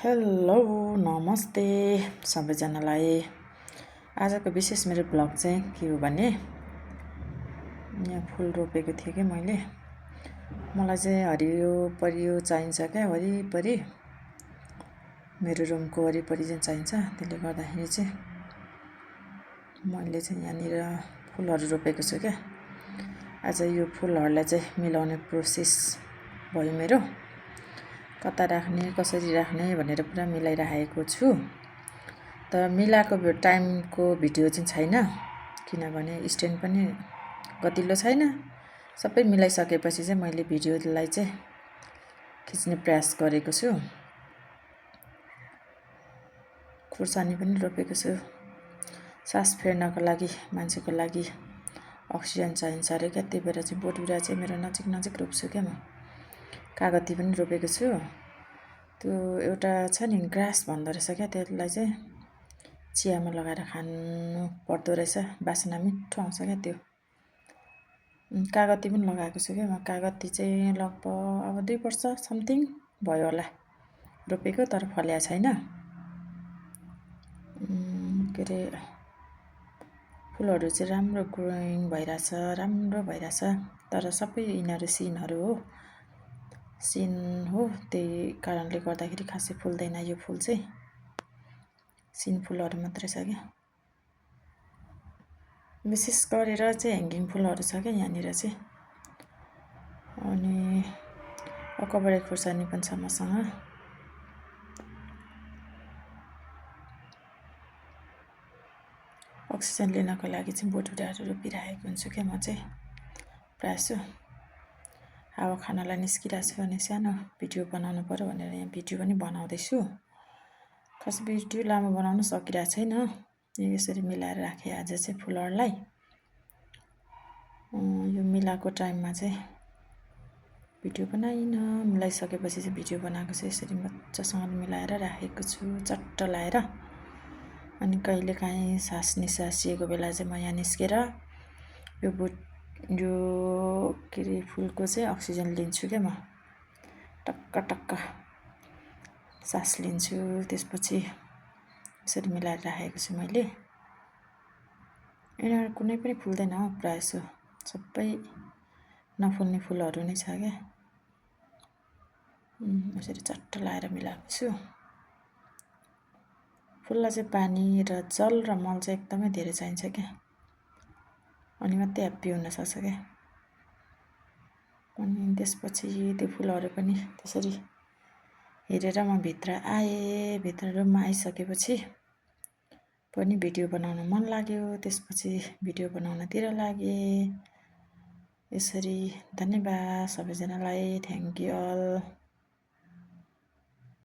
Hello नमस्ते सबैजनालाई। आजको विशेष मेरो ब्लग चाहिँ के हो भने यहाँ फुल रोपेको थिएँ कि मैले। मलाई चाहिँ हरियो परियो चाहिन्छ क्या, वरिपरि मेरो रुमको वरिपरि चाहिँ चाहिन्छ। त्यसले गर्दाखेरि चाहिँ मैले चाहिँ यहाँनिर फुलहरू रोपेको छु क्या। आज यो फुलहरूलाई चाहिँ मिलाउने प्रोसेस भयो मेरो। कता राख्ने कसरी राख्ने भनेर पुरा मिलाइराखेको छु। तर मिलाएको टाइमको भिडियो चाहिँ छैन, किनभने स्ट्यान्ड पनि गतिलो छैन। सबै मिलाइसकेपछि चाहिँ मैले भिडियोलाई चाहिँ खिच्ने प्रयास गरेको छु। खुर्सानी पनि रोपेको छु। सास फेर्नको लागि मान्छेको लागि अक्सिजन चाहिन्छ अरे क्या, त्यही भएर चाहिँ बोटबिरुवा चाहिँ मेरो नजिक रोप्छु क्या म। कागती पनि रोपेको छु। त्यो एउटा छ नि ग्रास भन्दो रहेछ क्या, त्यसलाई चाहिँ चियामा लगाएर खानु पर्दो रहेछ, बासना मिठो आउँछ क्या त्यो। कागती पनि लगाएको छु क्या म। कागती चाहिँ लगभग अब 2 वर्ष समथिङ भयो होला रोपेको, तर फल्या छैन। के अरे फुलहरू चाहिँ राम्रो ग्रोइङ भइरहेछ, राम्रो भइरहेछ। तर सबै यिनीहरू सिनहरू हो, सिन हो। त्यही कारणले गर्दाखेरि खासै फुल्दैन यो फुल चाहिँ। सिन फुलहरू मात्रै छ क्या। विशेष गरेर चाहिँ ह्याङ्गिङ फुलहरू छ क्या यहाँनिर चाहिँ। अनि अकबरे खुर्सानी पनि छ मसँग। अक्सिजन लिनको लागि चाहिँ बोटबिरुवाहरू रोपिरहेको हुन्छु क्या म चाहिँ प्रायः। हावा खानलाई निस्किरहेको छु भने सानो भिडियो बनाउनु पर्यो भनेर यहाँ भिडियो पनि बनाउँदैछु। खास भिडियो लामो बनाउन सकिरहेको छैन। यसरी मिलाएर राखेँ आज चाहिँ फुलहरूलाई। यो मिलाएको टाइममा चाहिँ भिडियो बनाइन, मिलाइसकेपछि चाहिँ भिडियो बनाएको छु। यसरी मजासँग मिलाएर राखेको छु चट्ट लाएर। अनि कहिलेकाहीँ सास निसासिएको बेला चाहिँ म यहाँ निस्केर यो के अरे फुलको चाहिँ अक्सिजन लिन्छु क्या म। टक्क टक्क सास लिन्छु। त्यसपछि यसरी मिलाएर राखेको छु मैले। यिनीहरू कुनै पनि फुल्दैन हो, प्रायः सबै नफुल्ने फुलहरू नै छ क्या। यसरी चट्ट लाएर मिलाएको छु। फुललाई चाहिँ पानी र जल र मल चाहिँ एकदमै धेरै चाहिन्छ क्या, अनि मात्रै ह्याप्पी हुनसक्छ क्या। अनि त्यसपछि त्यो फुलहरू पनि त्यसरी हेरेर म भित्र आएँ। भित्र रुममा आइसकेपछि पनि भिडियो बनाउन मन लाग्यो। त्यसपछि भिडियो बनाउनतिर लागेँ। यसरी धन्यवाद सबैजनालाई। Thank you all.